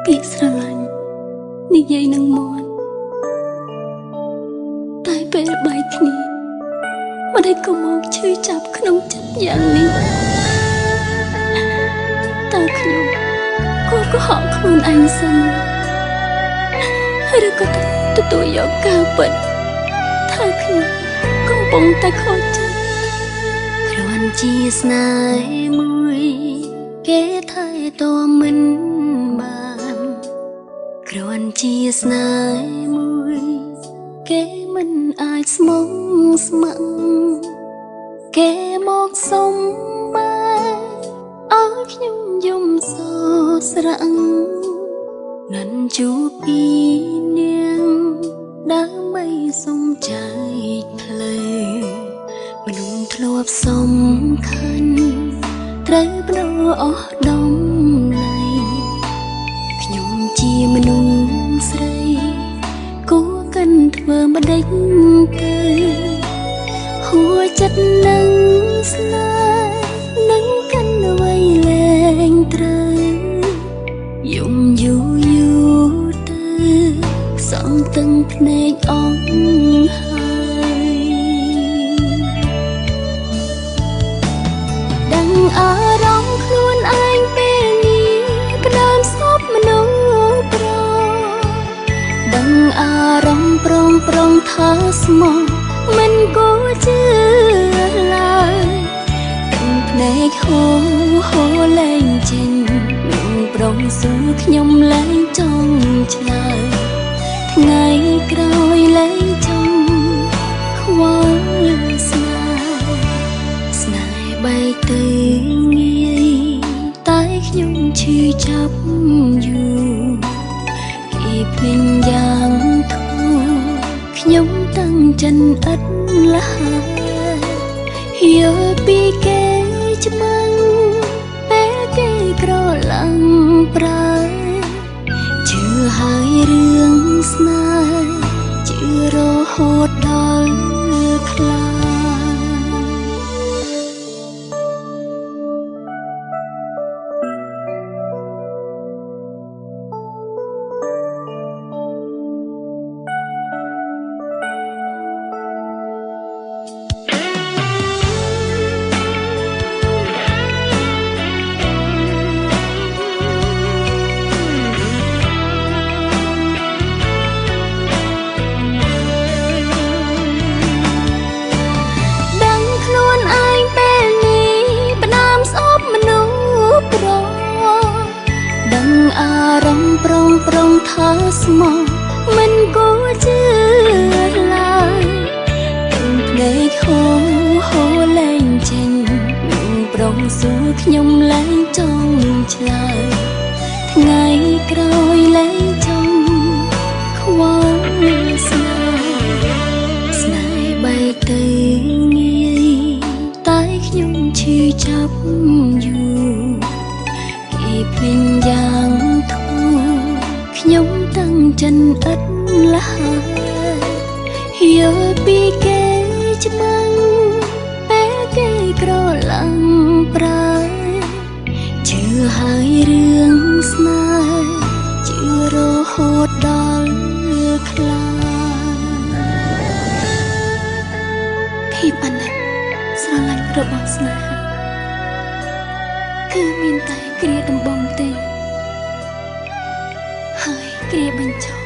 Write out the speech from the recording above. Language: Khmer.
ពាក្យស្រឡាញ់និយាយនឹងមាត់តែពេលបែកគ្នាម្ដេចក៏មកឈឺចាប់ក្នុងចិត្តយ៉ាងនេះតើខ្ញុំគួរកុហកខ្លួនឯងសិនឬក៏ទទួលយកការពិតថាខ្ញុំកំពុងតែខូចចិត្តគ្រាន់ជាស្នេហ៍មួយគេថែទាំមិនបានគ្រាន់ជាស្នេហ៍មួយគេមិនអាចស្មងស្ម័គ្រគេមកសុំបែឲ្យខ្ញុំយំសោស្រាំងនិនជួបពីនាងដើម្បីសុំចែកផ្លូវមនុស្សធ្លាប់សំខាន់ត្រូវបដូរអស់តម្លៃខ្ញុំជាមនុស្សស្រីគួរកិនធ្វើម្ដេចទៅហួចិត្តនឹងស្នេហ៍នឹងកិនអ្វីលែងត្រូវយំយូរយូរទៅសងទាំងភ្នែកអងហើយដឹងអារម្មណ៍ខ្លួនឯងពេលនេះផ្ដើមស្ងប់មនុស្សប្រដឹងអារម្មណ៍ប្រងប្រងថាស្មោះមិនគួរជឿឡើយទាំងភ្នែកហូរហូរលែងចេញនឹងប្រងសួរខ្ញុំលែងចង់ឆ្លើយថ្ងៃក្រោយលែងចង់ខ្វល់ស្នេហ៍ស្នេហ៍បែកទៅងាយតែខ្ញុំឈឺចាប់យូរគេភ្លេងយ៉ាងធូរខ្ញុំតាំងចិនឥតលហើយយល់ពីគេច្បាំងពេលគេក្រឡាំងប្រើជឿហើយរឿងស្នេហ៍ជឿរហូតដល់ខ្លាអារម្មណ៍ប្រងប្រងថាស្មោះមិនគួរជឿឡើយទាំងភ្នែកហូរហូរលែងចេញនឹងប្រងសួរខ្ញុំលែងចង់ឆ្លើយថ្ងៃក្រោយលែងចង់ខ្វល់ស្នេហ៍ស្នេហ៍បែកទៅងាយតែខ្ញុំឈឺចាប់យូរគេភ្លេងយ៉ាងធូរខ្ញុំតាំងចិនឥតលហើយយល់ពីគេច្បាំងពេលគេក្រឡាំងប្រើជឿហើយរឿងស្នេហ៍ជឿរហូតដល់ខ្លាភាពអាណិតស្រឡាញ់របស់ស្នេហាគឺមានតែគ្រាដំបូងទេហើយគ្រាបញ្ចប់